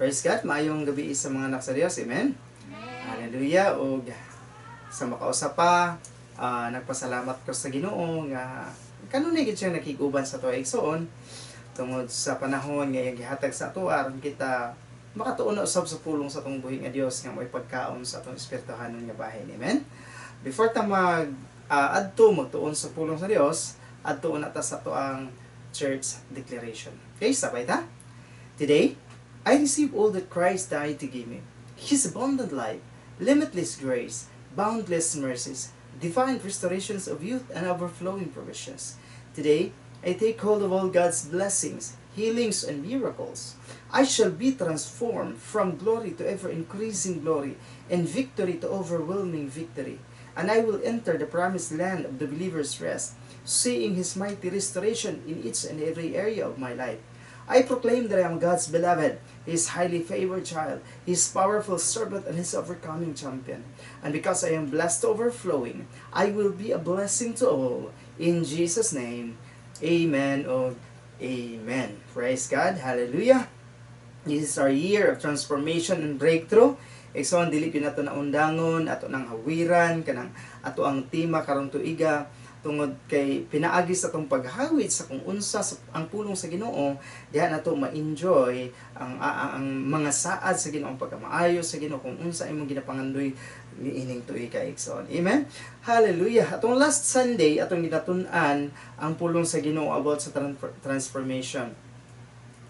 Praise God, maayong gabi sa mga anak sa Dios. Amen. Hallelujah. Og sa makausa pa, nagpasalamat ko sa Ginoo nga kanunay gid siya nakig-uban sa atoa, igsoon, tungod sa panahon nga iyang gihatag sa ato aron kita makatuon na usab sa pulong sa atong buhi nga Dios nga mo'y pagkaon sa atong espirituhanon nga bahin. Amen. Before ta mag adto magtuon sa pulong sa Dios, adto na ta sa atoang church declaration. Okay, sabay ta. Today, I receive all that Christ died to give me. His abundant life, limitless grace, boundless mercies, divine restorations of youth and overflowing provisions. Today, I take hold of all God's blessings, healings, and miracles. I shall be transformed from glory to ever increasing glory and victory to overwhelming victory. And I will enter the promised land of the believer's rest, seeing His mighty restoration in each and every area of my life. I proclaim that I am God's beloved, His highly favored child, His powerful servant, and His overcoming champion. And because I am blessed to overflowing, I will be a blessing to all. In Jesus' name, amen o amen. Praise God. Hallelujah. This is our year of transformation and breakthrough. Igsoon, dili gyud nato naundangon ato nang hawiran kanang ato ang tema karong tuiga tungod kay pinaagi sa atong paghawit sa kung unsa sa, ang pulong sa Ginoo diha nato ma-enjoy ang mga saad sa Ginoo, ang pagkamaayo sa Ginoo, kung unsa imong ginapangandoy niining tuiga, igsoon. Amen. Hallelujah. Atong last Sunday, atong ginatun-an ang pulong sa Ginoo about sa transformation.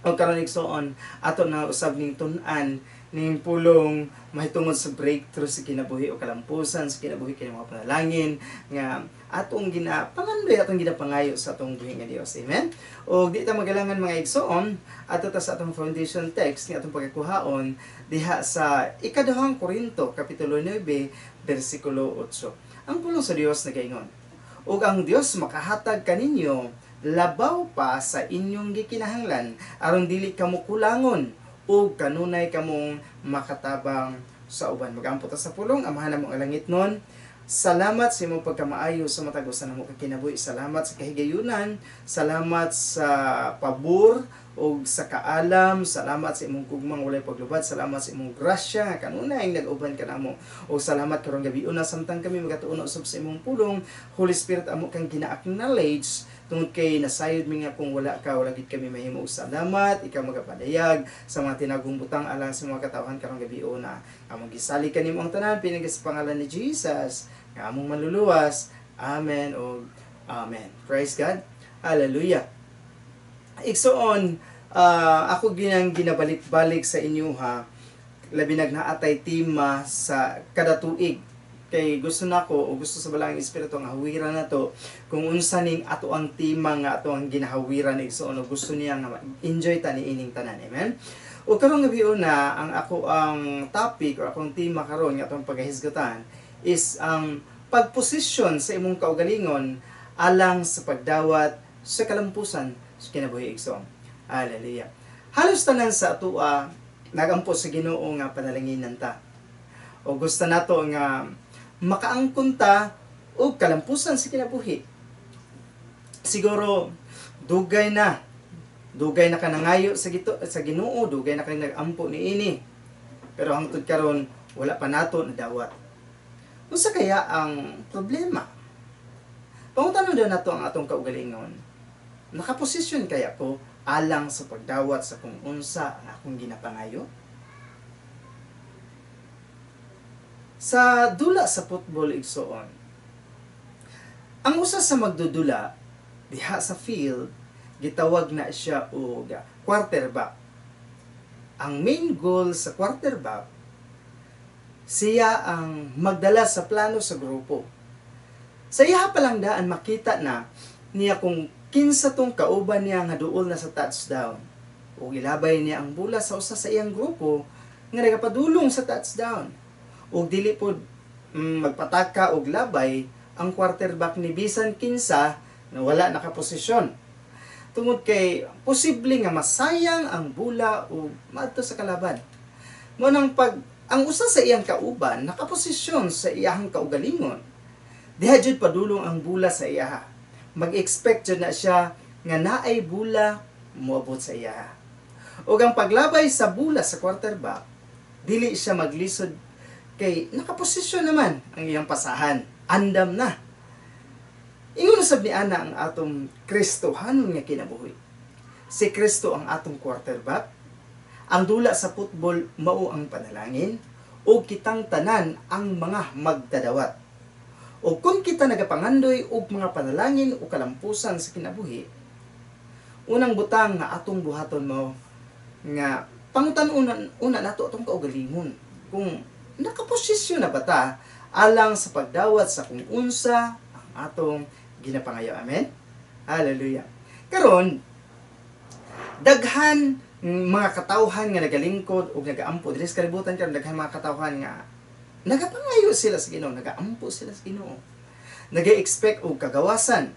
O karon, igsoon, ato na usab ning tun-an ning pulong mahitungod sa breakthrough sa kinabuhi o kalampusan sa kinabuhi, kini mga panalangin nga atong ginapangandoy, atong ginapangayo sa atong buhi nga Dios. Amen. O di ta magalangan, mga igsoon, ato ta sa atong foundation text nga atong pagkakuhaon diha sa Ikaduhang Korinto kapitulo 9 bersikulo 8. Ang pulong sa Dios nagaingon, "Ug ang Dios makahatag kaninyo labaw pa sa inyong gikinahanglan aron dili kamo kulangon ug kanunay kamong makatabang sa uban." Magampo ta sa pulong. Amahan namo nga langitnon, salamat sa imong pagkamaayo sa matag usa namo ka kinabuhi. Salamat sa kahigayunan, salamat sa pabor ug sa kaalam, salamat sa imong gugmang walay paglubad, salamat sa imong grasya nga kanunay nag-uban kanamo. Ug salamat karong gabi una samtang kami magatuon usab sa imong pulong. Holy Spirit, amo kang gina-acknowledge tungod kay nasayod mi nga kung wala ka, wala gid kami mahimo. Salamat, ikaw magapadayag sa mga tinagong butang alang sa mga katawhan karong gabi una. Among gisalig kanimo ang tanan pinaagi sa pangalan ni Jesus nga among manluluwas. Amen o amen. Praise God. Hallelujah. Igsoon, ako ginang ginabalik-balik sa inyo ha, labi nag naatay tema sa kada tuig. Kay gusto nako o gusto sa Balaang Espiritu nga hawiran nato kung unsa ning ato ang tema nga ato ang ginahawiran, igsoon, o gusto niya nga enjoy ta ni ining tanan. Amen. O karong gabi una, ang ako ang topic or akong tema karon nga atong pagahisgutan is ang pagposisyon sa imong kaugalingon alang sa pagdawat sa kalampusan sa kinabuhi, igsoon. Hallelujah. Halos tanan sa atoa nagampo sa Ginoo nga panalanginan ta. O gusto nato nga makaangkon ta og kalampusan sa kinabuhi. Siguro dugay na ka nangayo sa Ginoo, dugay na ka nagampo niini. Pero hangtod karon wala pa nato nadawat. Unsa kaya ang problema? Pangutanon daw nato ang atong kaugalingon. Nakaposisyon kaya ko alang sa pagdawat sa kung unsa ang akong ginapangayo? Sa dula sa football, igsoon, ang usa sa magdudula diha sa field, gitawag na siya og quarterback. Ang main goal sa quarterback, siya ang magdala sa plano sa grupo. Sa iya pa lang daan makita na niya kung kinsa tong kauban niya nga duol na sa touchdown. Ug ilabay niya ang bola sa usa sa iyang grupo nga nagapadulong sa touchdown. Ug dili pod magpataka og labay ang quarterback ni bisan kinsa na wala nakaposisyon. Tungod kay posible nga masayang ang bola o maadto sa kalaban. Mo nang pag ang usa sa iyang kauban nakaposisyon sa iyang kaugalingon, diha jud padulong ang bola sa iyaha. Mag-expect jud na siya nga naay bola moabot sa iyaha. Ug ang paglabay sa bula sa quarterback, dili siya maglisod kay nakaposisyon naman ang iyang pasahan. Andam na. Ingon usab ni ana ang atong Kristohanon nga kinabuhi. Si Kristo ang atong quarterback. Ang dula sa football mao ang panalangin ug kitang tanan ang mga magdadawat. O kung kita nagapangandoy og mga panalangin o kalampusan sa kinabuhi, unang butang nga atong buhaton mo nga pangutan-onan una nato atong kaugalingon kung nakaposisyon na ba ta alang sa pagdawat sa kung unsa ang atong ginapangayo. Amen? Hallelujah. Karon, daghan mga katawhan nga nagalingkod o nagaampo diri sa kalibutan karon, daghan mga katawhan nga nagapangayo sila sa Ginoo, nagaampo sila sa Ginoo. Naga-expect og kagawasan,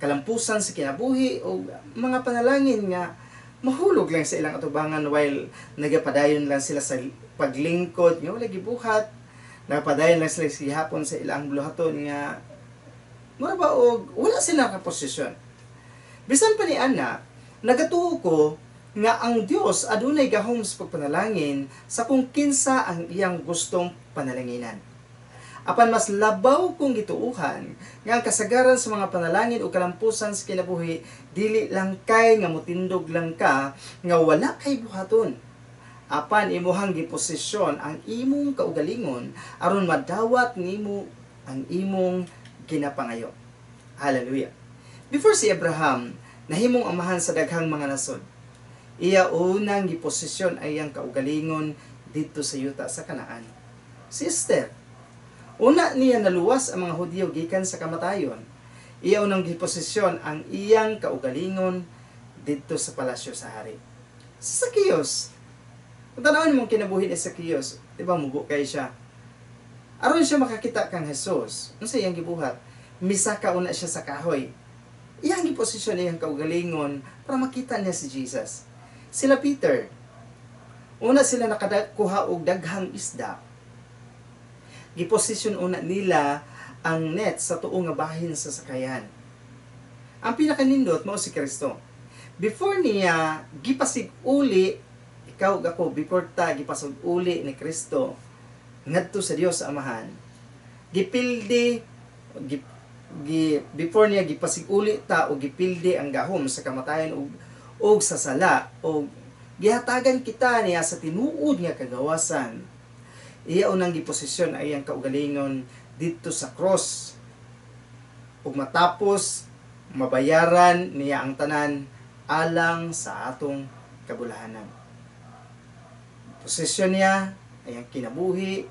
kalampusan sa kinabuhi o mga panalangin nga mahulog lang sa ilang atubangan while nagapadayon lang sila sa paglingkod nga wala gibuhat, nagapadayon lang sila sa gihapon sa ilang buluhaton nga mura ba og wala sila kaposisyon. Bisan pa ni ana, nagatuo ko nga ang Dios adunay gahom sa pagpanalangin sa kung kinsa ang iyang gustong panalanginan. Apan mas labaw kong gituuhan nga ang kasagaran sa mga panalangin o kalampusan sa kinabuhi dili lang kay nga mutindog lang ka nga wala kay buhaton. Apan imuhang giposisyon ang imong kaugalingon aron madawat nimo ang imong ginapangayo. Hallelujah. Before si Abraham nahimong amahan sa daghang mga nasod, iya unang giposisyon ay ang kaugalingon didto sa yuta sa Kanaan. Si Esther, una niya naluwas ang mga Hudyo gikan sa kamatayon. Iya unang giposisyon ang iyang kaugalingon didto sa palasyo sa hari. Si Zacchaeus, kung tanawin mong kinabuhi ni Zacchaeus, di ba mubo kay siya? Aron siya makakita kang Jesus, unsa iyang gibuhat? Misaka una siya sa kahoy. Iyang giposisyon iyang kaugalingon para makita niya si Jesus. Sila Peter, una sila nakakuha og daghang isda. Giposisyon una nila ang net sa tuo nga bahin sa sakayan. Ang pinakanindot mao si Kristo. Before niya gipasig-uli ikaw ug ako, before ta gipasig-uli ni Kristo ngadto sa Dios sa Amahan, gipildi gi, gi, before niya gipasig-uli ta o gipildi ang gahom sa kamatayon ug sa sala o gihatagan kita niya sa tinuod nga kagawasan, iya unang giposisyon ay ang kaugalingon didto sa cross ug matapos mabayaran niya ang tanan alang sa atong kabulahanan. Posisyon niya ay ang kinabuhi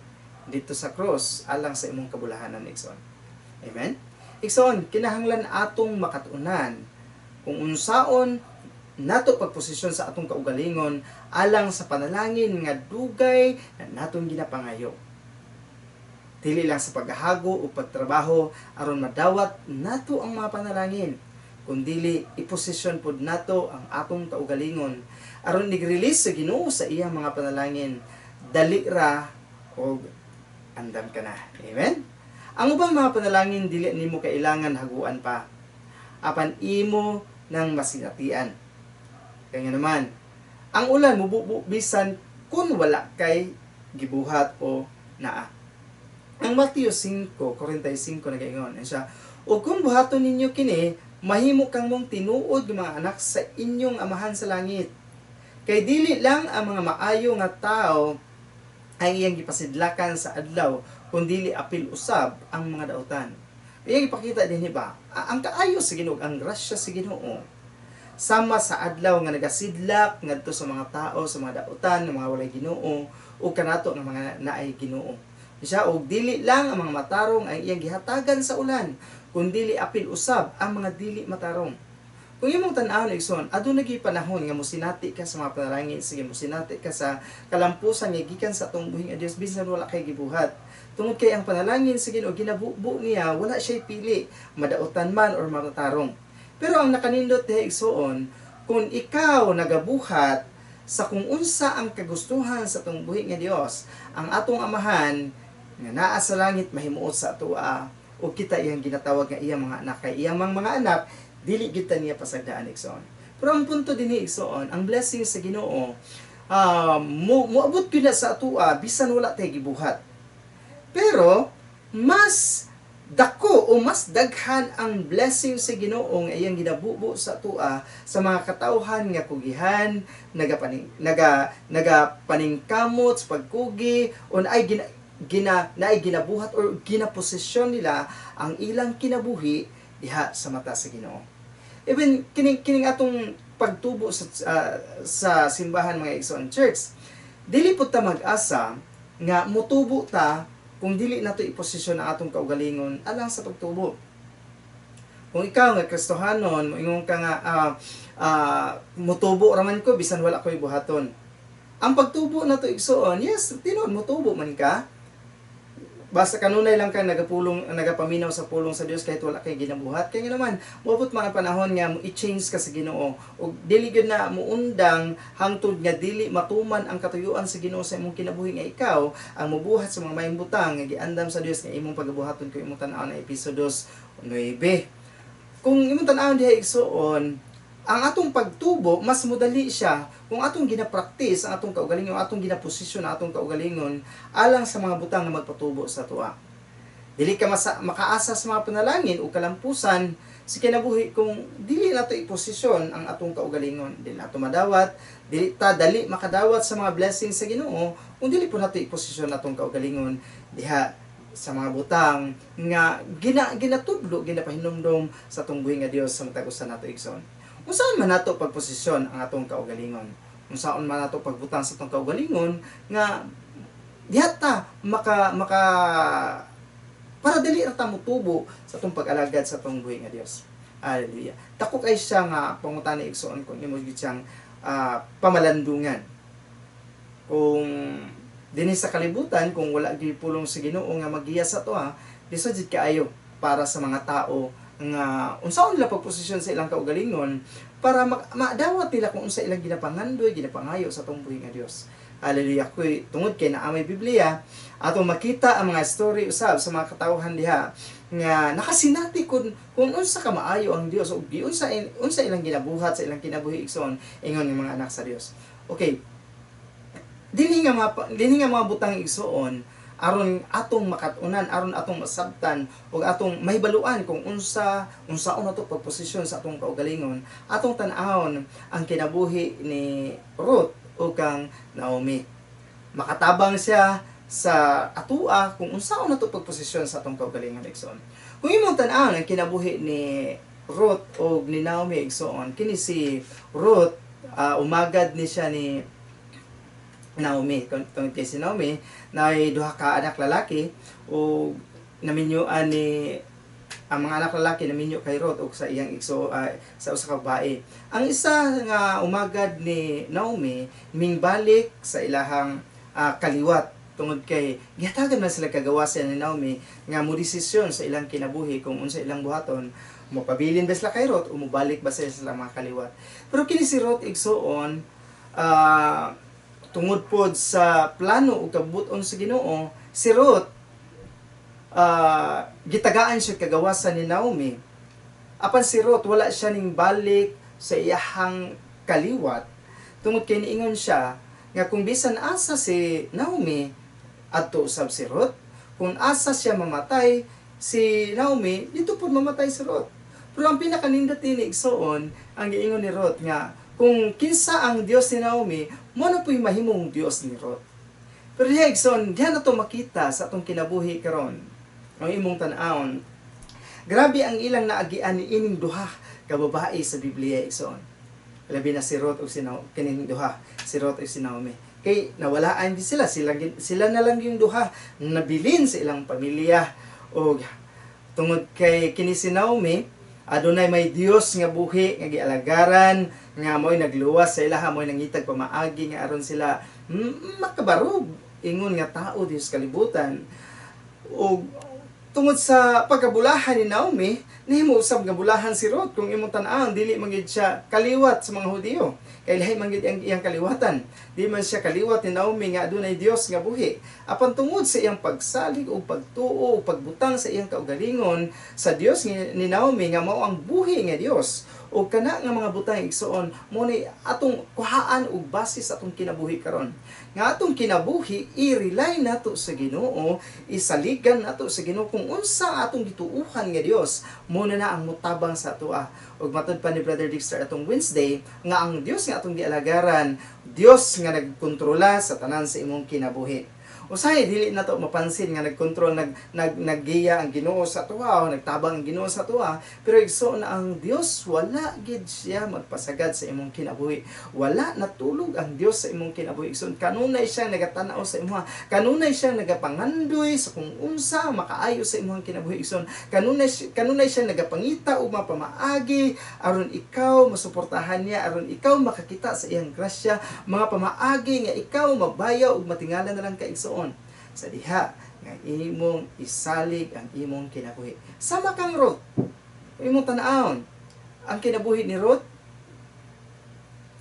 didto sa cross alang sa imong kabulahanan, igsoon. Amen? Igsoon, kinahanglan atong makatunan kung unsaon nato pagposisyon sa atong kaugalingon alang sa panalangin nga dugay na natong ginapangayo. Dili lang sa paghahago o pagtrabaho aron madawat nato ang mga panalangin, kundili iposisyon pod nato ang atong kaugalingon aron nig-release sa Ginoo sa iyang mga panalangin, dali ra og andam ka na. Amen? Ang ubang mga panalangin dili nimo kailangan haguan pa. Apan imo nang masinatian. Kaya nga naman, ang ulan mububo bisan kung wala kay gibuhat o naa. Ang Mateo 5:45 nagaingon siya, "O kung buhaton ninyo kini, mahimo kang mong tinuod nga mga anak sa inyong Amahan sa langit. Kay dili lang ang mga maayo nga tao ang iyang gipasidlakan sa adlaw, kundili apil usab ang mga dautan." Iyang ipakita din ba, ang kaayo sa Ginoo, ang grasya sa Ginoo sama sa adlaw nga nagasidlak ngadto sa mga tao, sa mga dautan, ng mga walay Ginoo o kanato nga mga naay Ginoo. Siya, og dili lang ang mga matarong ang iyang gihatagan sa ulan, kundili apil usab ang mga dili matarong. Kung imong tan-awon, igsoon, aduna gyud panahon nga mosinati ka sa mga panalangin, sige, mosinati ka sa kalampusan nga gikan sa atong buhi nga Dios bisan wala kay gibuhat. Tungod kay ang panalangin sa Ginoo ginabubo niya, wala siya pili, madautan man or matarong. Pero ang nakanindot diha, igsoon, kung ikaw nagabuhat sa kung unsa ang kagustuhan sa atong buhi nga Dios, ang atong Amahan nga naa sa langit mahimuot sa atoa ug kita iyang ginatawag nga iyang mga anak, kay iyang mga anak dili kita niya pasagdaan, igsoon. Pero ang punto dinhi, igsoon, ang blessing sa Ginoo mo moabot gyud na sa atua bisan wala tay gibuhat. Pero mas dako o mas daghan ang blessing sa Ginoo nga iyang ginabubo sa atua sa mga katawhan nga kugihan, nagapaningkamot sa pagkugi o naay gina, gina naay ginabuhat or ginaposisyon nila ang ilang kinabuhi diha sa mata sa Ginoo. Even kining kining atong pagtubo sa simbahan, mga igsoon, church, dili pud ta mag-asa nga mutubo ta kung dili nato iposisyon ang atong kaugalingon alang sa pagtubo. Kung ikaw nga Kristohanon, moingon ka nga mutubo raman ko bisan wala ko'y buhaton. Ang pagtubo nato, igsoon, yes, tinuod mutubo man ka. Basta kanunay lang ka nagapulong, nagapaminaw sa pulong sa Dios kahit wala kay ginabuhat. Kaya nga naman, moabot mga panahon nga mo i-change ka sa Ginoo ug dili gyud na muundang hangtod nga dili matuman ang katuyuan sa Ginoo sa imong kinabuhi nga ikaw ang mubuhat sa mga maayong butang nga giandam sa Dios nga imong pagabuhaton, kung imong tan-awon ang Episodo 9. Kung imong tan-awon diha, igsoon, ang atong pagtubo mas modali siya kung atong ginapractice ang atong kaugalingon, atong ginaposisyon ang atong kaugalingon alang sa mga butang nga magpatubo sa atoa. Dili ka makaasa sa mga panalangin o kalampusan sa kinabuhi kung dili nato iposisyon ang atong kaugalingon. Dili nato madawat, dili ta dali makadawat sa mga blessings sa Ginoo kung dili po nato iposisyon atong kaugalingon diha sa mga butang nga ginatudlo, ginapahinumdom sa atong buhi nga Dios sa matag usa nato, igsoon. Unsaon man nato pagposisyon ang atong kaugalingon? Unsaon man nato pagbutang sa atong kaugalingon nga diha ta maka maka para dili ra ta motubo sa atong pag-alagad sa atong buhi nga Dios? Hallelujah. Dako kay siya nga pangutana, igsoon, kung imo gyud siyang pamalandungan. Kung dinhi sa kalibutan, kung wala gyud pulong sa Ginoo nga magiya sa atoa, lisod jud kaayo para sa mga tao nga unsaon nila pagposisyon sa ilang kaugalingon para madawat nila kung unsa ilang ginapangandoy, ginapangayo sa atong buhi nga Dios. Hallelujah. Kuy tungod kay naa may Biblia, atong makita ang mga story usab sa mga katawhan diha nga nakasinati kung unsa ka maayo ang Dios ug giunsa unsa ilang ginabuhat sa ilang kinabuhi, igsoon, ingon ng mga anak sa Dios. Okay. Dili nga mga butang, igsoon, aron atong makat-unan, aron atong masabtan ug atong mahibaluan kung unsaon nato pagposisyon sa atong kaugalingon, atong tan-awon ang kinabuhi ni Ruth ug kang Naomi. Makatabang siya sa atua kung unsaon nato pagposisyon sa atong kaugalingon, igsoon. Kung imong tan-awon ang kinabuhi ni Ruth ug ni Naomi, igsoon, kini si Ruth, umagad ni siya ni Naomi. Tungod kay si Naomi naay duha ka anak lalaki ug naminyuan ni ang mga anak lalaki, naminyo kay Ruth ug sa iyang igso, sa usa ka babae. Ang isa nga umagad ni Naomi mingbalik sa ilahang kaliwat tungod kay gihatagan man sila kagawasan ni Naomi nga mo desisyon sa ilang kinabuhi kung unsa ilang buhaton, mopabilin ba sila kay Ruth o mobalik ba sila sa ilang mga kaliwat. Pero kini si Ruth, igsoon, tungod pod sa plano ug kabubut-on sa Ginoo, si Ruth gitagaan siya kagawasan ni Naomi. Apan si Ruth wala siya ning balik sa iyahang kaliwat tungod kay niingon siya nga kung bisan asa si Naomi, adto usab si Ruth. Kung asa siya mamatay si Naomi, dito pod mamatay si Ruth. Pero ang pinakanindot nini, igsoon, ang giingon ni Ruth nga kung kinsa ang Dios ni Naomi, mo na po'y mahimong Dios ni Ruth. Pero diha, igsoon, diha na to makita sa atong kinabuhi karon. Ang imong tan-awon. Grabe ang ilang naagian ni ining duha ka babae sa Biblia, igsoon. Labi na si Ruth ug si Naomi, kining duha, si Ruth ug si Naomi. Kay nawalaan di sila, sila na lang yung duha nabilin sa ilang pamilya og tungod kay kini si Naomi adunay may Dios nga buhi nga gialagaran nga mo'y nagluwas sa ilaha, mo'y nangitag pamaagi nga aron sila makabarog ingon nga tao Dios kalibutan. Ug tungod sa pagkabulahan ni Naomi, nahimo usab nga bulahan si Ruth. Kung imong tan-awon, dili man gyud siya kaliwat sa mga Hudiyo. Kay lahi man gyud ang iyang kaliwatan. Di man siya kaliwat ni Naomi nga adunay Dios nga buhi. Apan tungod sa iyang pagsalig ug pagtuo ug pagbutang sa iyang kaugalingon sa Dios ni Naomi nga mao ang buhi nga Dios. Ug kana nga mga butang, igsuon, mo ni atong kuhaan og base sa atong kinabuhi karon. Nga atong kinabuhi i-rely nato sa Ginoo, isaligan nato sa Ginoo kung unsa ang atong gituuhan nga Dios, mo na na ang mutabang sa atoa. Ug matud pa ni Brother Dexter atong Wednesday nga ang Dios nga atong gialagaran, Dios nga nagkontrola sa tanan sa imong kinabuhi. Usahay dili na to mapansin nga nagkontrol, nag nag naggiya ang Ginoo sa atoa o nagtabang ang Ginoo sa atoa, pero igsoon, ang Dios wala gid siya magpasagad sa imong kinabuhi. Wala natulog ang Dios sa imong kinabuhi, igsoon. Kanunay siya nagatanaw sa imuha, kanunay siya nagapangandoy sa kung unsa makaayo sa imong kinabuhi, igsoon. Kanunay siya nagapangita og mapamaagi aron ikaw masuportahan niya, aron ikaw makakita sa iyang grasya, mga pamaagi nga ikaw mabayaw ug matingala na lang ka, igsoon, sa diha nga imong isalig ang imong kinabuhi. Sama kang Ruth, imong tan-awon ang kinabuhi ni Ruth,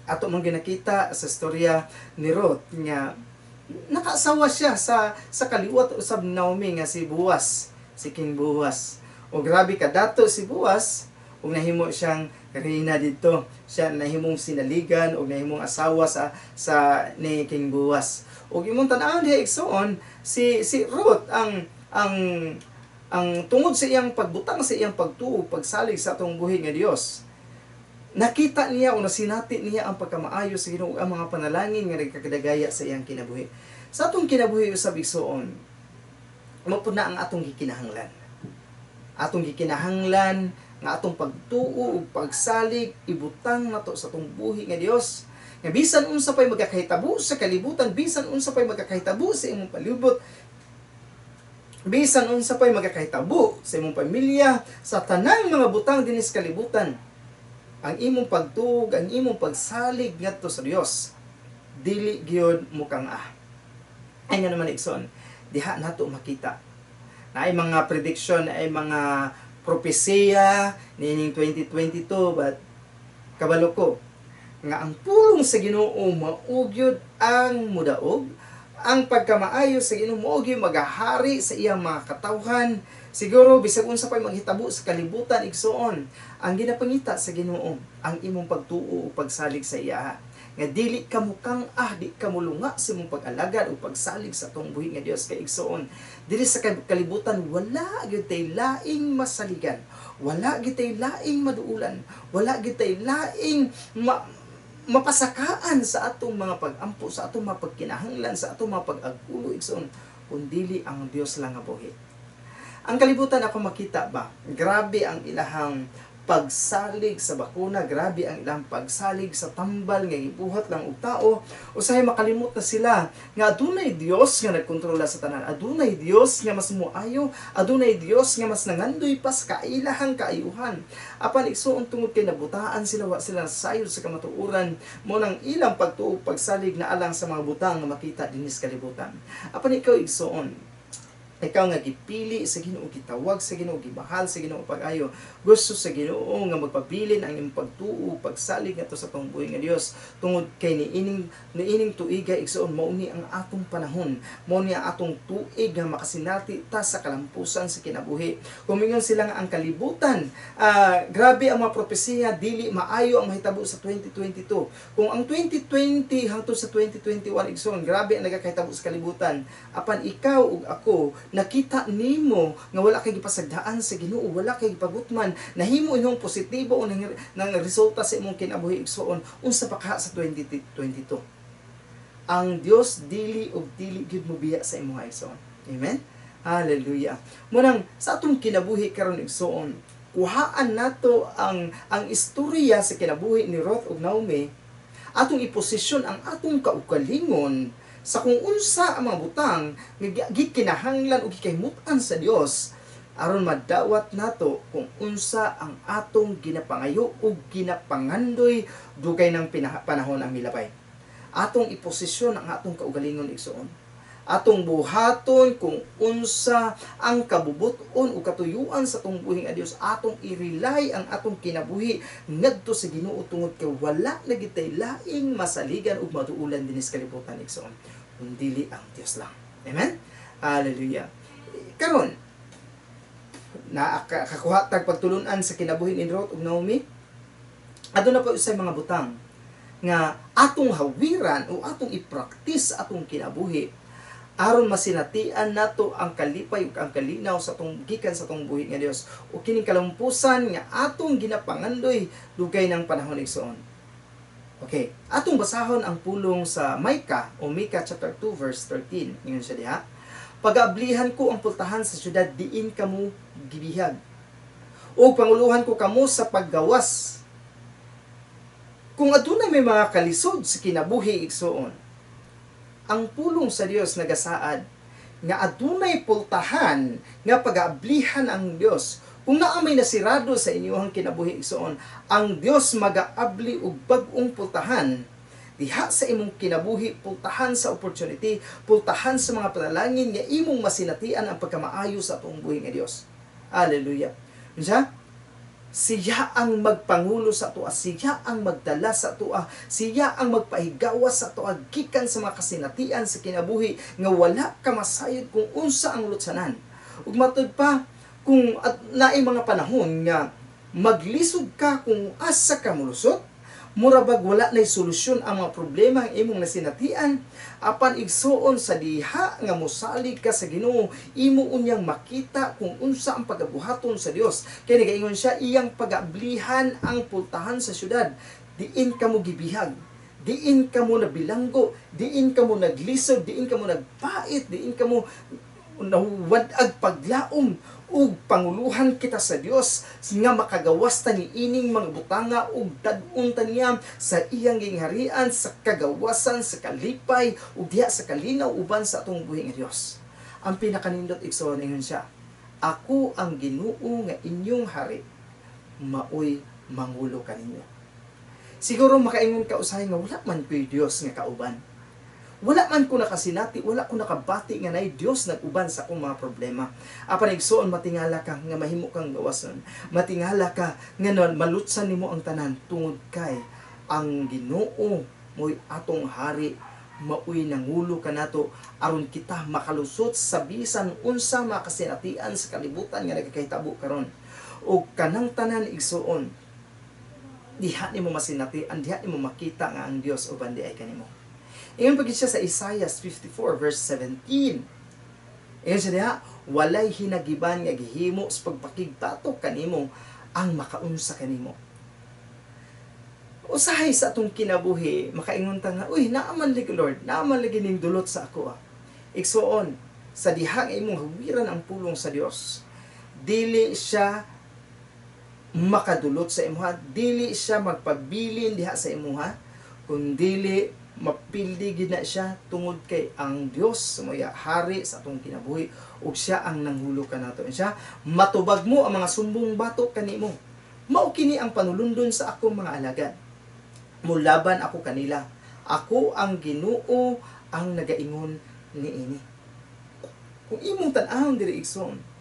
ato mong ginakita sa storya ni Ruth nga nakaasawa siya sa kaliwat usab Naomi nga si Boaz, si King Boaz. O grabe kadato si Boaz ug nahimo siyang reyna didto. Siya nahimong sinaligan ug nahimong asawa sa ni King Boaz. Ug imong tan-awon diha, igsuon, si Ruth ang tungod sa iyang pagbutang sa iyang pagtuo, pagsalig sa atong buhi nga Dios, nakita niya o nasinati niya ang pagkamaayo sa Ginoo, ang mga panalangin nga nagkakadagaya sa iyang kinabuhi. Sa atong kinabuhi usab, igsuon, mao pud na ang atong gikinahanglan. Atong gikinahanglan nga atong pagtuo ug pagsalig ibutang nato sa atong buhi nga Dios. Nga bisan unsa pay magkakahitabo sa kalibutan, bisan unsa pay magkakahitabo sa imong palibot, bisan unsa pay magkakahitabo sa imong pamilya, sa tanang mga butang dinis kalibutan, ang imong pagtuo, ang imong pagsalig ngadto sa Dios, dili gyud mukang-a. Ay nga naman, igsoon, diha nato makita na ay mga prediction, ay mga propesiya niining 2022, but kabalo ko nga ang pulong sa Ginoo mao gyud ang mudaog, ang pagkamaayo sa Ginoo mao gyud magahari sa iyang mga katawhan. Siguro bisag unsa pay maghitabo sa kalibutan, igsuon, ang ginapangita sa Ginoo ang imong pagtuo o pagsalig sa iya. Nga dili ka mukang ah, di ka mulunga sa imong pag-alagad o pagsalig sa atong buhi nga Dios, kay igsuon, diri sa kalibutan wala gyud tay laing masaligan, wala gyud tay laing maduulan, wala gyud tay laing mapasakaan sa atong mga pag-ampo, sa atong mga pagkinahanglan, sa atong mga pag-agulo, igsoon, kundili ang Dios lang nga buhi. Ang kalibutan, ako makita ba, grabe ang ilahang pagsalig sa bakuna, grabe ang ilang pagsalig sa tambal nga gibuhat lang og tao. Usahay makalimot na sila nga adunay Dios nga nagkontrola sa tanan, adunay Dios nga mas muayo, adunay Dios nga mas nangandoy pa sa kailahang kaayuhan. Apan igsuon, tungod kay nabutaan sila, wa sila sayod sa kamatuoran, mo nang ilang pagtuo, pagsalig na alang sa mga butang nga makita dinis kalibutan. Apan ikaw, igsuon, ikaw nga gipili sa Ginoo, gitawag sa Ginoo, gibahal sa Ginoo pag-ayo, gusto sa Ginoo nga magpabilin ang imong pagtuo, pagsalig ngadto sa atong buhi nga Dios, tungod kay niining tuiga, igsuon, mao ni ang atong panahon, mao ni ang atong tuig nga makasinati ta sa kalampusan sa kinabuhi. Kung mingon sila nga ang kalibutan, grabe ang mga propesiya, dili maayo ang mahitabo sa 2022. Kung ang 2020 hangtod sa 2021, igsuon, grabe ang nagakahitabo sa kalibutan. Apan ikaw ug ako, nakita nimo nga wala kay gipasagdaan sa Ginoo, wala kay gipagutman, nahimo imong positibo o nang resulta sa imong kinabuhi, igsuon, unsa pa ka sa 2022? Ang Dios dili ug dili gyud mobiya sa imong, igsuon. Amen. Hallelujah. Munang sa atong kinabuhi karon, igsuon, kuhaan nato ang istorya sa kinabuhi ni Ruth ug Naomi, atong iposisyon ang atong kaugalingon sa kung unsa ang mga butang nga gikinahanglan o gikahimut-an sa Dios aron madawat nato kung unsa ang atong ginapangayo o ginapangandoy dugay ng panahon ang milabay. Atong iposisyon ang atong kaugalingon, igsuon. Atong buhaton kung unsa ang kabubut-on o katuyuan sa atong buhi nga Dios, atong i-rely ang atong kinabuhi ngadto sa Ginoo tungod kay wala na gitay laing masaligan ug maduulan dinis kalibutan, igsoon, kundili ang Dios lang. Amen. Hallelujah. Karon na kakuha tag pagtulunan sa kinabuhi ni Ruth ug Naomi. Aduna pa usay mga butang nga atong hawiran o atong i-practice sa atong kinabuhi aron masinatian nato ang kalipay ug ang kalinaw sa atong gikan sa atong buhi nga Dios o kining kalampusan nga atong ginapangandoy dugay ng panahon, igsoon. Okay, atong basahon ang pulong sa Micah o Micah chapter 2 verse 13. Ingon siya diha, "Pagaablihan ko ang pultahan sa syudad diin kamo gibihag. Ug panguluhan ko kamo sa paggawas." Kung adunay may mga kalisod sa kinabuhi, igsoon, ang pulong sa Dios nagasaad nga adunay pultahan nga pagaablihan ang Dios. Kung naa may nasirado sa inyong kinabuhi, igsoon, ang Dios magaabli og bag-ong pultahan diha sa imong kinabuhi, pultahan sa opportunity, pultahan sa mga panalangin nga imong masinatian ang pagkamaayo sa atong buhi nga Dios. Hallelujah. Unsa? Siya ang magpangulo sa atoa, siya ang magdala sa atoa, siya ang magpahigawas sa atoa gikan sa mga kasinatian sa kinabuhi nga wala ka masayod kung unsa ang lutsanan. Ug matud pa, kung at naay mga panahon nga maglisod ka kung asa ka molusot, mura bag wala nay solusyon ang mga problema ang imong nasinatian, apan igsuon, sa diha nga mosalig ka sa Ginoo, imo unyang makita kung unsa ang pagabuhaton sa Dios. Kay nagaingon siya, iyang pagablihan ang pultahan sa syudad diin kamo gibihag, diin kamo nabilanggo, diin kamo naglisod, diin kamo nagpait, diin kamo nahuwad-ag paglaom, ug panguluhan kita sa Dios nga makagawas ta ni ining mga butanga ug dad-on ta niya sa iyang gingharian, sa kagawasan, sa kalipay ug diha sa kalinaw uban sa atong buhi nga Dios. Ang pinakanindot, igsoon, ingon siya, "Ako ang Ginoo nga inyong hari, maoy mangulo kaninyo." Siguro makaingon ka usahay nga wala man ko'y Dios nga kauban, wala man ko nakasinati, wala ko nakabati nga naay Dios nag-uban sa akong mga problema. Apan igsuon, matingala ka nga mahimo kang gawason. Matingala ka nga malutsan nimo ang tanan tungod kay ang Ginoo mo'y atong hari, maoy nangulo kanato aron kita makalusot sa bisan unsa mga kasinatian sa kalibutan nga nagakahitabo karon. Ug kanang tanan, igsuon, diha nimo masinatian, diha nimo makita nga ang Dios uban diay kanimo. Ingon pa siya sa Isaiah 54 verse 17. Ingon siya diha, "Walay hinagiban nga gihimo sa pagpakigbatok kanimo ang makaunsa kanimo." Usahay sa atong kinabuhi, makaingon ta nga, "Uy, naa man lagi, Lord, naa man lagi ning dulot sa ako ah." Igsuon, sa diha nga imong hawiran ang pulong sa Dios, dili siya makadulot sa imuha, dili siya magpabilin diha sa imuha, kundili mapildi gid na siya tungod kay ang Dios mo'y hari sa atong kinabuhi ug siya ang nanghulo kanato. Siya, "Matubag mo ang mga sumbong batok kanimo. Mao kini ang panulundon sa akong mga alagad. Mulaban ako kanila. Ako ang Ginoo ang nagaingon niini." Kung imong tan-awon diri, igsoon,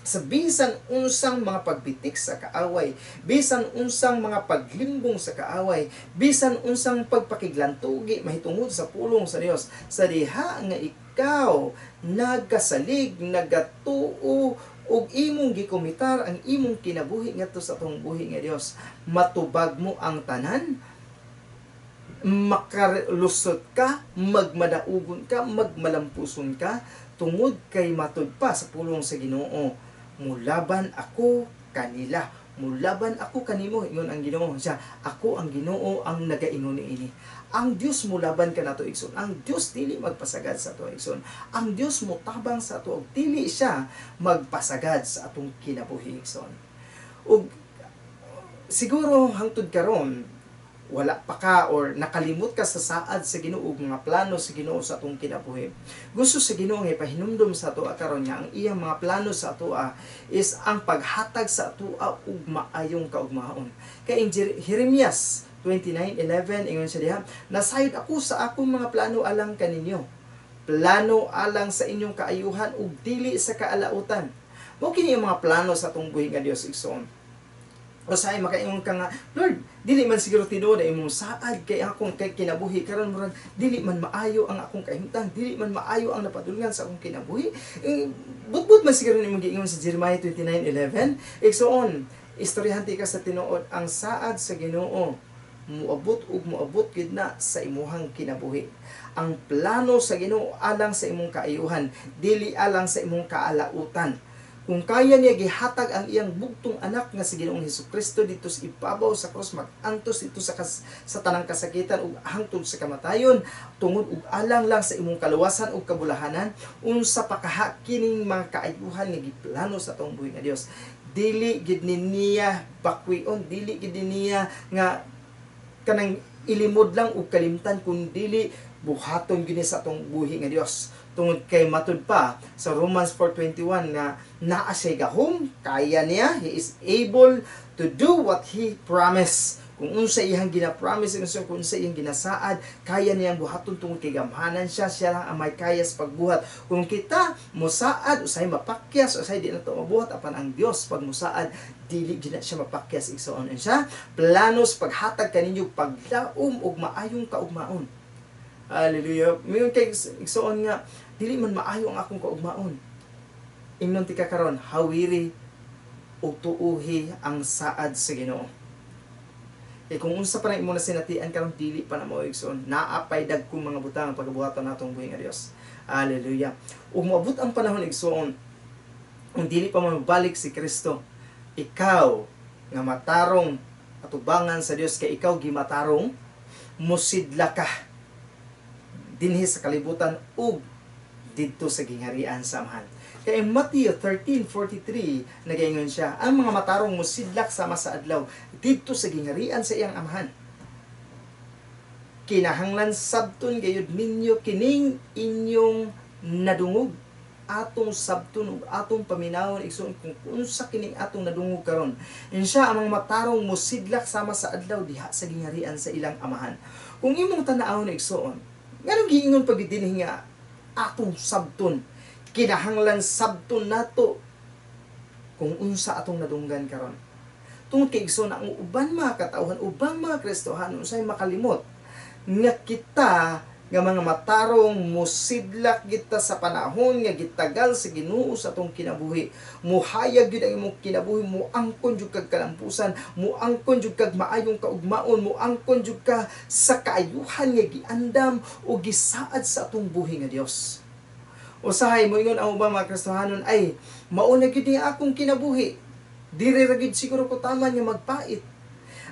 sa bisan unsang mga pagbitik sa kaaway, bisan unsang mga paglimbong sa kaaway, bisan unsang pagpakiglantugi mahitungod sa pulong sa Dios, sa diha nga ikaw nagasalig, nagatuo ug imong gikomitar ang imong kinabuhi ngadto sa atong buhi nga Dios, matubag mo ang tanan, makalusot ka, magmadaugon ka, magmalampuson ka, tungod kay matud pa sa pulong sa Ginoo, "Mulaban ako kanila." "Mulaban ako kanimo," ingon ang Ginoo. Siya, "Ako ang Ginoo ang nagaingon niini." Ang Dios mulaban kanato, igsoon. Ang Dios dili magpasagad sa ato, igsoon. Ang Dios motabang sa ato ug dili siya magpasagad sa atong kinabuhi, igsoon. Ug siguro hangtod karon wala pa ka or nakalimot ka sa saad sa Ginoo ug mga plano sa Ginoo sa atong kinabuhi. Gusto sa Ginoo nga ipahinumdom sa ato karon nga ang iyang mga plano sa atoa is ang paghatag sa atoa og maayong kaugmaon. Kay in Jeremias 29:11, ingon siya diha, "Nasayod ako sa akong mga plano alang kaninyo. Plano alang sa inyong kaayuhan ug dili sa kaalautan." Mao kini ang mga plano sa atong buhi nga Dios, igsoon. Usahay makaingon ka nga, "Lord, dili man siguro tinuod na imong saad kay akong kay kinabuhi karon murag dili man maayo ang akong kahimtang, dili man maayo ang napadulngan sa akong kinabuhi. Eh, butbut man siguro nimong giingon sa Jeremiah 29:11." Igsoon, Istoryahan tika sa tinuod, ang saad sa Ginoo muabot ug muabot gid na sa imuhang kinabuhi. Ang plano sa Ginoo alang sa imong kaayuhan, dili alang sa imong kaalautan. Kung kaya niya gihatag ang iyang bugtong anak nga si Ginoong Hesukristo dito sa ibabaw sa krus, magantos dito sa tanang kasakitan ug hangtod sa kamatayon tungod ug alang lang sa imong kaluwasan ug kabulahanan, unsa pa kaha kining mga kaayuhan nga giplano sa atong buhi nga Dios? Dili gid ni niya bakwion, dili gid ni niya nga kanang ilimod lang ug kalimtan, kun dili buhaton gini sa atong buhi nga Dios. Tungod kay matud pa sa Romans 4:21 nga naa siya gahom, kaya niya, He is able to do what He promised. Kung unsa iyang gina-promise, kung unsa iyang ginasaad, kaya niyang buhaton tungod kay gamhanan siya, siya lang ang may kaya sa pagbuhat. Kung kita musaad, usay mapakyas, usay di na to mabuhat, apan ang Dios pag musaad, dili gid na siya mapakyas, igsoon. Siya plano sa paghatag kaninyo paglaom ug maayong kaugmaon. Hallelujah. Mayon kay igsoon nga dili man maayo ang akong kaugmaon. Ingnon tika karon, hawiri ug tuuhi ang saad sa Ginoo. Kay kung unsa pa nang imo na sinatian karon, dili pa na mao, igsoon. Naa pay dagkong mga butang ang pagabuhaton natong buhi nga Dios. Hallelujah. Ug moabot ang panahon, igsoon, kung dili pa man mabalik si Kristo, ikaw nga matarong atubangan sa Dios kay ikaw gimatarong, musidla ka dinhi sa kalibutan ug didto sa gingharian sa Amahan. Kay Matthew 13:43, nagaingon siya, ang mga matarong musidlak sama sa adlaw didto sa gingharian sa iyang Amahan. Kinahanglan sabton gayud ninyo kining inyong nadungog. Atong sabton ug atong paminawon, igsoon, kung unsa kining atong nadungog karon. Siya, ang mga matarong musidlak sama sa adlaw diha sa gingharian sa ilang Amahan. Kung imong tan-awon, igsoon, nganong giingon pag dinhi nga atong sabton? Kinahanglan sabton nato kung unsa atong nadunggan karon. Tungod kay, igsoon, ang uban mga katawhan, ubang mga Kristohano unsay makalimot nga kita nga mga matarong musidlak kita sa panahon nga gitagal sa Ginoo sa atong kinabuhi. Muhayag gyud ang imong kinabuhi, muangkon jud kag kalampusan, muangkon jud kag maayong kaugmaon, muangkon jud ka sa kaayuhan nga giandam o gisaad sa atong buhi nga Dios. Usahay moingon ang ubang mga Kristohanon, "Ay, mauna gyud ni akong kinabuhi. Diri ra gyud siguro ko taman nga magpait.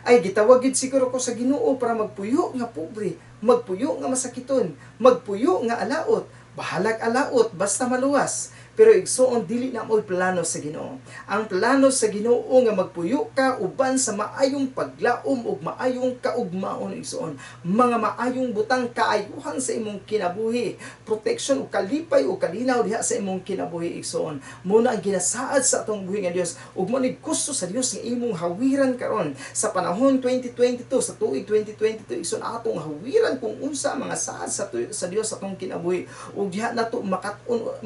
Ay, gitawag gyud siguro ko sa Ginoo para magpuyo nga pobre, magpuyo nga masakiton, magpuyo nga alaot. Bahalag alaot, basta maluwas." Pero igsoon, dili na mo'y plano sa Ginoo. Ang plano sa Ginoo nga magpuyo ka uban sa maayong paglaom ug maayong kaugmaon, igsoon. Mga maayong butang, kaayuhan sa imong kinabuhi, protection ug kalipay ug kalinaw diha sa imong kinabuhi, igsoon. Muna ang ginasaad sa atong buhi nga Dios ug mo ni gusto sa Dios nga imong hawiran karon sa panahon 2022, sa tuig 2022, igsoon, atong hawiran kung unsa ang mga saad sa Dios sa atong kinabuhi ug diha nato makat-on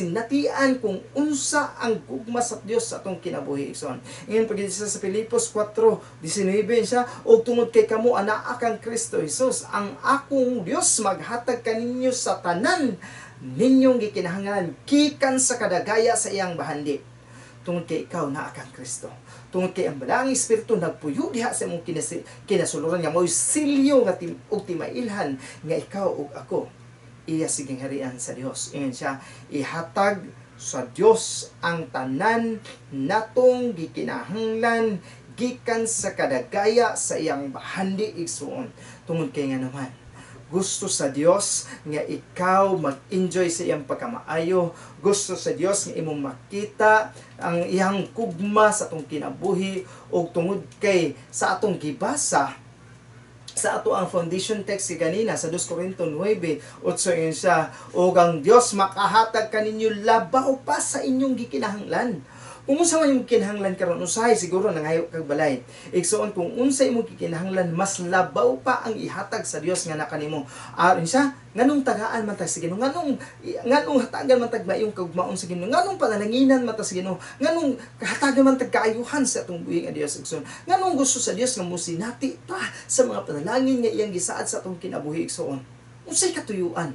masinatian kung unsa ang gugma sa Dios sa atong kinabuhi, igsoon. Ingon pag sa Filipos 4:19 siya, "Og tungod kay kamo anaa kang Kristo Jesus, ang akong Dios maghatag kaninyo sa tanan ninyong gikinahanglan gikan sa kadagaya sa iyang bahandi." Tungod kay ikaw naa kang Kristo. Tungod kay ang Balaang Espiritu nagpuyo diha sa imong kinasuluran nga mo'y silyo nga og timailhan nga ikaw ug ako iya siging harian sa Dios. Ingon siya, ihatag sa Dios ang tanan natong gikinahanglan gikan sa kadagaya sa iyang bahandi, igsuon. Tungod kay nga naman, gusto sa Dios nga ikaw mag-enjoy sa iyang pagkamaayo. Gusto sa Dios nga imong makita ang iyang gugma sa atong kinabuhi ug tungod kay sa atong gibasa sa ato ang foundation text si kanina sa 2 Corinto 9:8, yun siya, "Ug ang Dios makahatag kaninyo labaw pa sa inyong gikinahanglan." Kung unsa man imong kinahanglan karon, usahay siguro nangayo kag balay. Igsoon, kung unsa imong gikinahanglan, mas labaw pa ang ihatag sa Dios nga nakanimo. Aron siya, nganong tagaan man ta sa Ginoo, nganong hatagan man tag maayong kaugmaon sa Ginoo, nganong panalanginan man ta sa Ginoo, nganong hatagan man tag kaayuhan sa atong buhi nga Dios, igsoon. Nganong gusto sa Dios nga mosinati ta sa mga panalangin nga iyang gisaad sa atong kinabuhi, igsoon? Unsay katuyuan?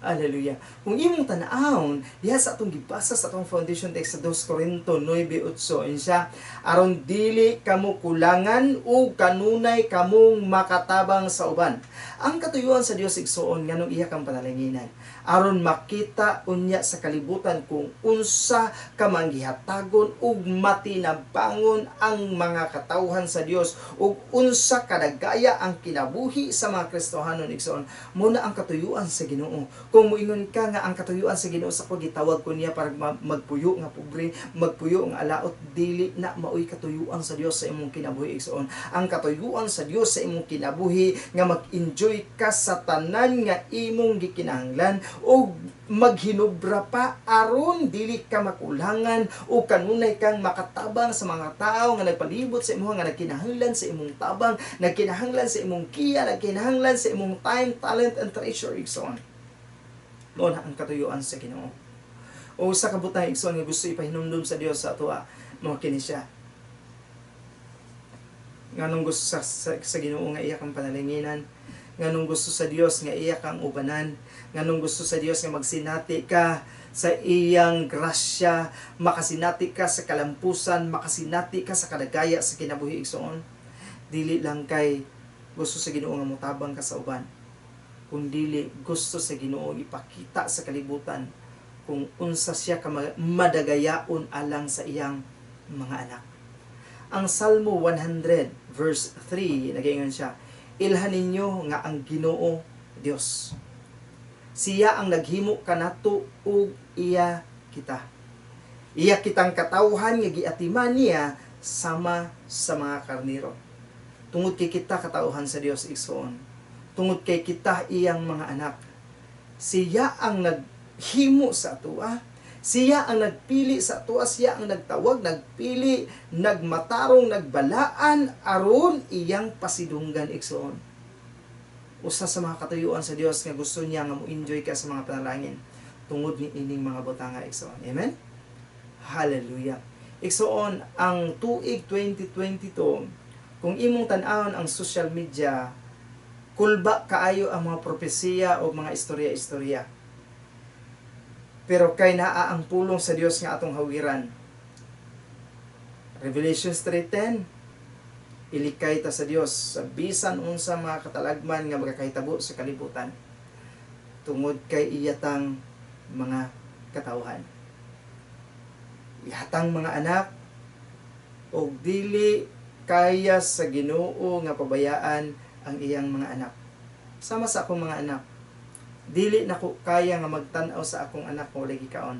Hallelujah. Kung imong tan-awon, diha sa atong gibasa sa atong foundation text sa 2 Corinto 9:8, ingon siya, aron dili kamo kulangan ug kanunay kamong makatabang sa uban. Ang katuyuan sa Dios, igsuon, nganong iya kang panalanginan? Aron makita unya sa kalibutan kung unsa ka manggihatagon ug matinabangon ang mga katawhan sa Dios ug unsa kadagaya ang kinabuhi sa mga Kristohanon, igsuon. Mao na ang katuyuan sa Ginoo. Kung muingon ka nga ang katuyuan sa Ginoo sa ko, gitawag ko niya para magpuyo nga pobre, magpuyo nga alaot, dili na maoy katuyuan sa Dios sa imong kinabuhi, igsuon. Ang katuyuan sa Dios sa imong kinabuhi nga mag-enjoy ka sa tanan nga imong gikinahanglan ug maghinubra pa aron dili ka makulangan o kanunay kang makatabang sa mga tao nga nagpalibot sa imo, nga nagkinahanglan sa imong tabang, nagkinahanglan sa imong kiya, nagkinahanglan sa imong time, talent and treasure, igsoon. Mao na ang katuyuan sa Ginoo. O sa kabutang, igsoon, nga gusto ipahinumdum sa Dios sa atoa, mao kini siya. Nganong gusto sa Ginoo nga iya kang panalanginan? Nganong gusto sa Dios nga iya kang ubanan? Nganong gusto sa Dios nga magsinati ka sa iyang grasya, makasinati ka sa kalampusan, makasinati ka sa kadagaya sa kinabuhi, igsoon? Dili lang kay gusto sa Ginoo nga motabang ka sa uban, kung dili gusto sa Ginoo ipakita sa kalibutan kung unsa siya ka madagayaon alang sa iyang mga anak. Ang Salmo 100 verse 3, nagaingon siya, "Ilhan ninyo nga ang Ginoo Dios. Siya ang naghimo kanato ug iya kita. Iya kitang katawhan nga giatiman niya sama sa mga karniro." Tungod kay kita katawhan sa Dios, igsoon. Tungod kay kita iyang mga anak. Siya ang naghimo sa atoa. Siya ang nagpili sa atoa, siya ang nagtawag, nagpili, nagmatarong, nagbalaan aron iyang pasidunggan, igsoon. Usa sa mga katuyuan sa Dios nga gusto niya nga mo-enjoy ka sa mga panalangin tungod ni ining mga butanga, igsoon. Amen. Hallelujah. Igsoon, ang tuig 2022, kung imong tan-awon ang social media, kulba kaayo ang mga propesiya o mga istorya-istorya. Pero kay naa ang pulong sa Dios nga atong hawiran. Revelations 3:10, ilikay ta sa Dios sa bisan unsa mga katalagman nga magakahitabo sa kalibutan. Tungod kay iyatang mga katawhan. Iyatang mga anak og dili kaya sa Ginoo nga pabayaan ang iyang mga anak. Sama sa akong mga anak, dili nako kaya nga magtan-aw sa akong anak nga walay gikaon.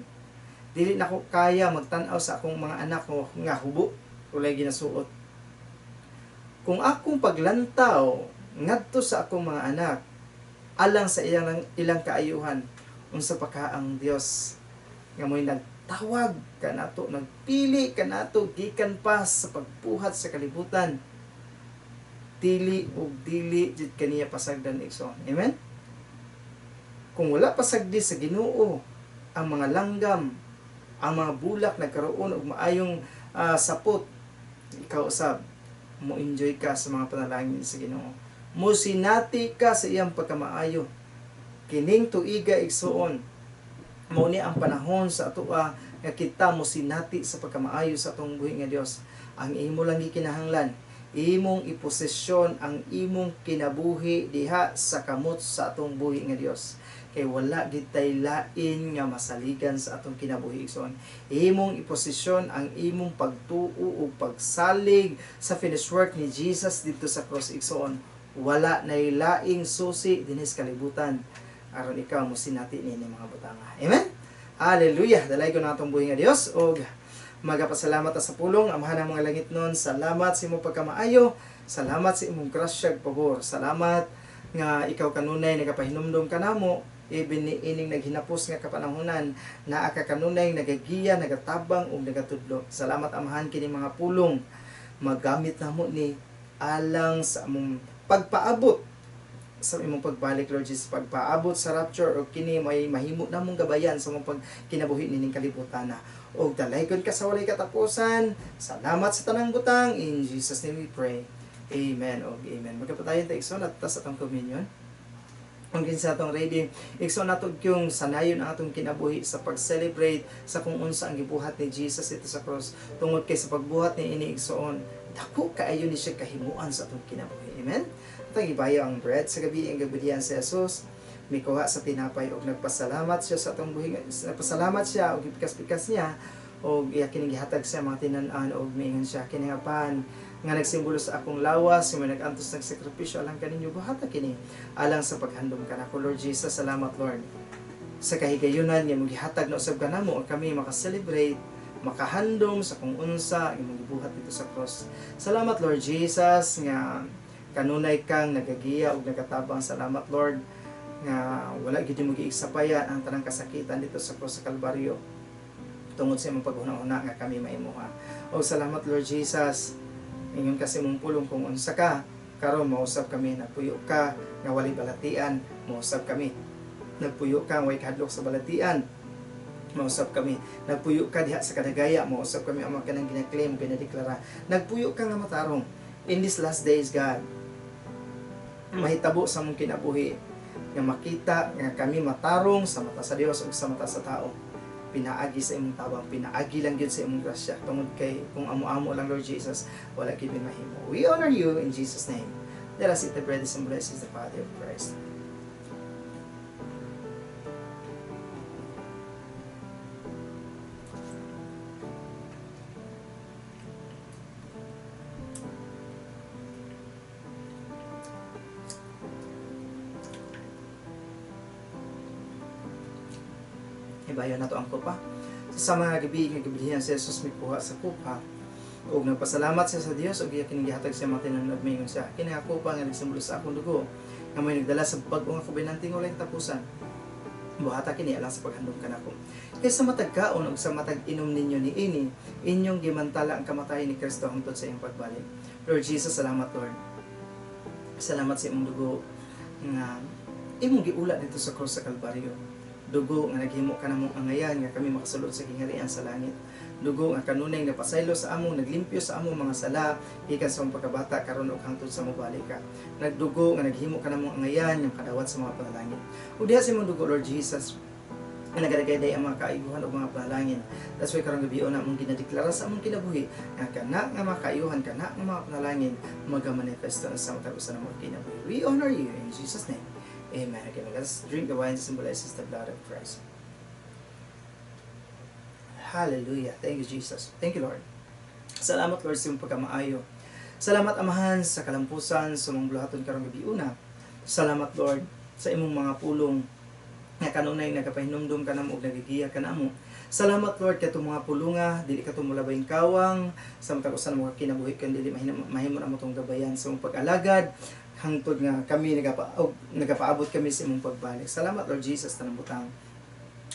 Dili nako kaya magtan-aw sa akong mga anak nga hubo, walay ginasuot. Kung akong paglantaw ngadto sa akong mga anak alang sa ilang kaayuhan, unsa pa ka ang Dios nga mo'y nagtawag kanato, nagpili kanato gikan pa sa pagbuhat sa kalibutan? Dili ug dili jud kaniya pasagdan, igsoon. Amen. Kung wala pasagdi sa Ginoo ang mga langgam, ang mga bulak nagkaroon og maayong sapot, ikaw usab mo enjoy ka sa mga panalangin sa Ginoo. Musinati ka sa iyang pagkamaayo. Kining tuiga, igsuon, mao ni ang panahon sa atoa nga kita mosinati sa pagkamaayo sa atong buhi nga Dios. Ang imo lang gikinahanglan, imong iposisyon ang imong kinabuhi diha sa kamot sa atong buhi nga Dios. Kay wala gid tay lain nga masaligan sa atong kinabuhi, igsoon. Imong iposisyon ang imong pagtuo ug pagsalig sa finished work ni Jesus didto sa cross, igsoon. Wala nay laing susi dinhi sa kalibutan aron ikaw mo sinati ni mga butanga. Amen. Hallelujah. Dalaygon natong buhi nga Dios og magapasalamat ta sa pulong. Amahan ng mga langitnon, salamat sa imong pagkamaayo, salamat sa imong grasya ug pabor. Salamat nga ikaw kanunay nagapahinumdom kanamo even ni ining naghinapos nga kapanahonan, naa ka kanunay nagagiya, nagatabang ug nagatudlo. Salamat, Amahan, kini mga pulong magamit namo ni alang sa among pagpaabot sa imong pagbalik, Lord Jesus, pagpaabot sa rapture, o kini may mahimo namong gabayan sa among pagkinabuhi nining kalibutan na. Og dalaygon ka sa walay katapusan. Salamat sa tanang butang. In Jesus' name we pray. Amen og amen. Magkapatayon ta, igsoon, at sa atong communion. Kung kinsa atong ready, igsoon, nato yung sanayon ang atong kinabuhi sa pag-celebrate sa kung unsa ang gibuhat ni Jesus didto sa cross, tungod kay sa pagbuhat ni ini, igsoon, dako kaayo ni siya kahimuan sa atong kinabuhi. Amen. Atong ibayo ang bread sa gabi ang gabudian si Jesus mikuha sa tinapay og nagpasalamat siya sa atong buhi, nagpasalamat siya og gipikas-pikas niya og iya kining gihatag sa mga tinan-an og miingon siya, "Kini nga pan nga nagsimbolo sa akong lawas nga may nag-antos, nagsakripisyo alang kaninyo, buhata kini alang sa paghandom kanako." Lord Jesus, salamat, Lord, sa kahigayunan nga imong gihatag na usab kanamo ang kami maka-celebrate, makahandom sa kung unsa ang imong gibuhat didto sa cross. Salamat, Lord Jesus, nga kanunay kang nagagiya ug nagatabang. Salamat, Lord, nga wala gid mo giigsapayan ang tanang kasakitan didto sa cross sa Kalbaryo tungod sa imong paghuna-huna nga kami maimuha. O salamat, Lord Jesus. Ingon kasi mong pulong kung unsa ka, karon mausab kami. Nagpuyo ka nga walay balatian, mausab kami. Nagpuyo ka nga way kahadlok sa balatian, mausab kami. Nagpuyo ka diha sa kadagaya, mausab kami ang mga kanang gina-claim, ginadeklara. Nagpuyo ka nga matarong. In these last days, God, mahitabo sa among kinabuhi nga makita nga kami matarong sa mata sa Dios ug sa mata sa tao, pinaagi sa imong tabang, pinaagi lang gyud sa imong grasya, tungod kay kung amo-amo lang, Lord Jesus, wala gyud mi mahimo. We honor you in Jesus' name. Let us eat the bread that symbolizes the body of Christ. Ibayo na to ang kupa. Sa mga gabi nga gabihan si Jesus mikuha sa kupa ug nagpasalamat siya sa Dios ug iya kining gihatag sa mga tinan-an, miingon siya, "Kini nga kupa nga nagsimbolo sa akong dugo nga may nagdala sa bag-o nga kobenante nga walay katapusan. Buhata kini alang sa paghandom kanako. Kay sa matag kaon ug sa matag inom ninyo niini, inyong gimantala ang kamatayon ni Kristo hangtod sa iyang pagbalik." Lord Jesus, salamat, Lord. Salamat sa imong dugo nga imong giula didto sa cross sa Kalbaryo. Dugo nga naghimo ka namong angayan nga kami makasulod sa gingharian sa langit. Dugo nga kanunay napasaylo sa among, naglimpyo sa among mga sala gikan sa among pagkabata karon ug hangtod sa mobalik ka. Nagdugo nga naghimo ka namong angayan nga kadawat sa mga panalangin. Ug diha sa imong dugo, Lord Jesus, nga nagadagay ang mga kaayuhan o mga panalangin. That's why karong gabi na among ginadeklara sa among kinabuhi nga kana nga mga kaayuhan, kana nga mga panalangin magamanifesto na sa matag usa ng mga kinabuhi. We honor you in Jesus' name. Amen. Okay, let's drink the wine that symbolizes the blood of Christ. Hallelujah. Thank you, Jesus. Thank you, Lord. Salamat, Lord, sa iyong pagkamaayo. Salamat, Amahan, sa kalampusan sa mga buluhaton karong gabi una. Salamat, Lord, sa imong mga pulong nga kanunay nagapahinumdum ka namo ug nagagiya ka namo. Salamat, Lord, katong mga pulunga dili ka mulabay kawang sa matag usa mga kinabuhi kan dili mahimo, mahimo namo tong gabayan sa imong pag-alagad hangtod nga kami nagapaabot kami sa imong pagbalik. Salamat, Lord Jesus, tanang butang.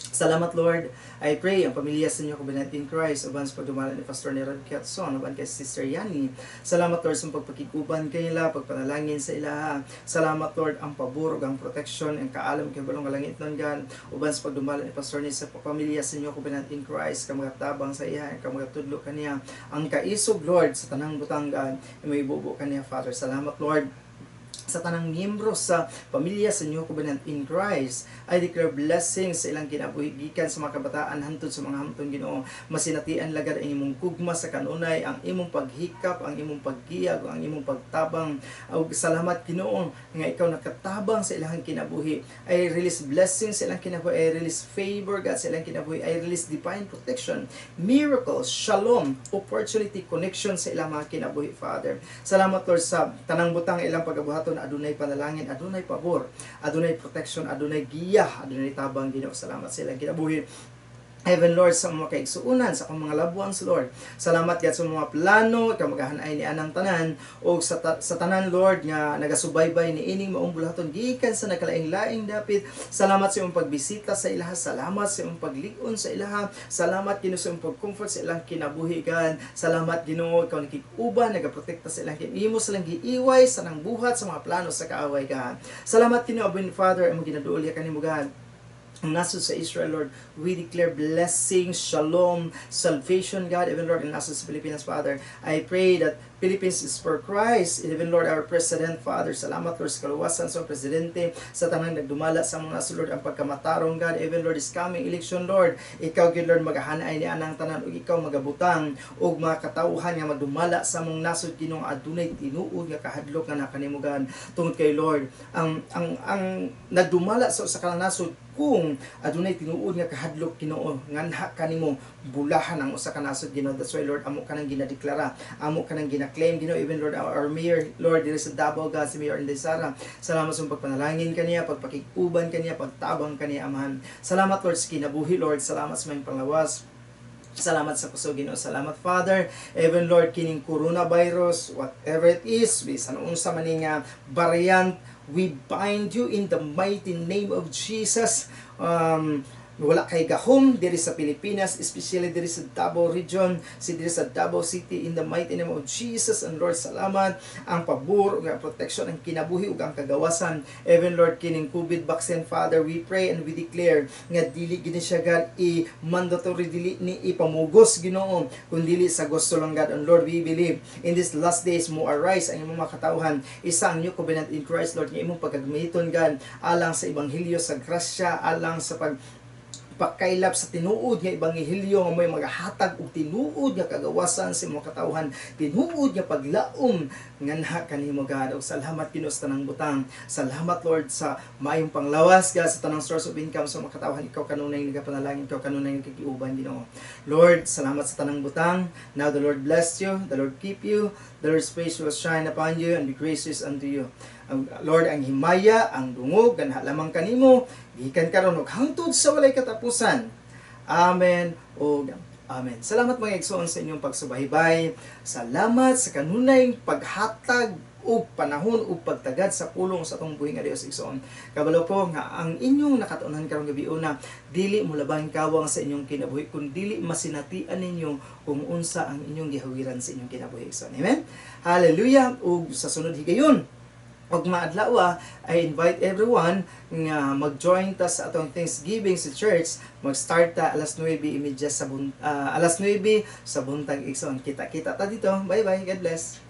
Salamat, Lord. I pray ang pamilya sa inyo Covenant in Christ uban sa pagdumala ni Pastor Nerad Kiatson, uban kay Sister Yani. Salamat, Lord, sa pagpakiguban kay ila, pagpanalangin sa ilaha. Salamat, Lord, ang pabor ug ang protection, ang kaalam kay balong langit nun gan uban sa pagdumala ni Pastor ni sa pamilya sa inyo Covenant in Christ, ka tabang sa iya, ka tudlo kaniya. Ang kaisog, Lord, sa tanang butang gan imo ibubo kaniya, Father. Salamat, Lord, sa tanang miyembro sa pamilya sa New Covenant in Christ. I declare blessings sa ilang kinabuhi gikan sa mga kabataan hantod sa mga hamton, Ginoo. Masinatian lagad ang imong gugma sa kanunay, ang imong paghikap, ang imong paggiyag, ang imong pagtabang. Ug salamat, Ginoo, nga ikaw nakatabang sa ilang kinabuhi. I release blessings sa ilang kinabuhi. I release favor, God, sa ilang kinabuhi. I release divine protection, miracles, shalom, opportunity, connection sa ilang mga kinabuhi, Father. Salamat, Lord, sa tanang butang ilang pagabuhaton adunay panalangin, adunay pabor, adunay protection, adunay giya, adunay tabang, Ginoo. Salamat sa ilang kinabuhi. Heaven, Lord, sa mga kaigsuunan, sa akong mga loved ones, Lord. Salamat, God, sa mga plano, ikaw magahanay ni anang tanan, o sa tanan, Lord, nga nagasubaybay ni ining maong buluhaton gikan sa nagkalaing-laing dapit. Salamat sa imong pagbisita sa ilaha, salamat sa imong paglig-on sa ilaha, salamat, Ginoo, sa imong pag-comfort sa ilang kinabuhi, God. Salamat, Ginoo, ikaw nakig-uban, nagaprotekta sa ilang imo silang giiway sa nang buhat sa mga plano sa kaaway, God. Salamat, Ginoo, Abba Father, imong ginaduol ya kanimo, God. Ang nasod sa Israel, Lord, we declare blessings, shalom, salvation, God, even, Lord, ang nasod sa Pilipinas, Father. I pray that Philippines is for Christ. Even, Lord, our President, Father, salamat, Lord, sa kaluwasan sa presidente, sa tanang nagdumala sa mga nasod, Lord, ang pagkamatarong, God. Even, Lord, this coming election, Lord, ikaw gyud, Lord, magahanay ni anang tanan ug ikaw magabutang og mga katawhan nga magdumala sa among nasod, Ginoo, adunay tinuod nga kahadlok nga nakanimo, God. Tungod kay, Lord, ang nagdumala sa usa ka nasod, kung adunay tinuod nga kahadlok, Ginoo, nganha kanimo, bulahan ang usa ka nasod, Ginoo. That's why, Lord, amo ka nang ginadeklara, amo ka nang gina-claim, Ginoo. Even, Lord, our mayor, Lord, diri sa Davao, God, si Mayor Inday Sara, salamat sa pagpanalangin kaniya, pagpakig-uban kaniya, pagtabang kaniya, Amahan. Salamat, Lord, sa kinabuhi, Lord. Salamat sa maayong panglawas. Salamat sa kusog, Ginoo. Salamat, Father. Even, Lord, kining coronavirus, whatever it is, bisan unsa man ni nga variant, we bind you in the mighty name of Jesus. Wala kay gahom diri sa Pilipinas, especially diri sa Davao Region, si diri sa Davao City, in the mighty name of Jesus. And Lord, salamat ang pabor ug ang protection, ang kinabuhi ug ang kagawasan. Even, Lord, kining COVID vaccine, Father, we pray and we declare nga dili gini siya, God, i mandatory, dili ni ipamugos, Ginoo, kun dili sa gusto lang, God. And Lord, we believe in these last days mo arise ang imong mga katawhan, isa ang new covenant in Christ, Lord, nga imong pagagamiton, God, alang sa ebanghelyo sa grasya, alang sa pagpakaylap sa tinuod nga ebanghelyo nga may magahatag og tinuod nga kagawasan sa imong katawhan, tinuod nga paglaom nganha kanimo, God. Og salamat, Ginoo, sa tanang butang. Salamat, Lord, sa maayong panglawas, God, sa tanang source of income sa mga katawhan. Ikaw kanunay nagapanalangin, ikaw kanunay nagkiuban, Ginoo. Lord, salamat sa tanang butang. Now the Lord bless you, the Lord keep you, the Lord's face will shine upon you and be gracious unto you. Ang Lord, ang himaya, ang dungog, ganha lamang kanimo, gikan karon ug hangtod sa walay katapusan. Amen ug amen. Salamat, mga igsoon, sa inyong pagsubaybay. Salamat sa kanunay paghatag og panahon ug pagtagad sa pulong sa atong buhi nga Dios, igsoon. Kabalo ko nga ang inyong nakatunan karong gabiuna dili mo labang kawang sa inyong kinabuhi kun dili masinatian ninyo kung unsa ang inyong gihawiran sa inyong kinabuhi, igsoon. Amen. Hallelujah. Ug sa sunod higayon og maadlaw, I invite everyone nga mag-join ta sa atong Thanksgiving sa church. Mag-start ta alas 9:30 sa alas 9 sa buntag, igsoon. Kita-kita ta dito. Bye bye. God bless.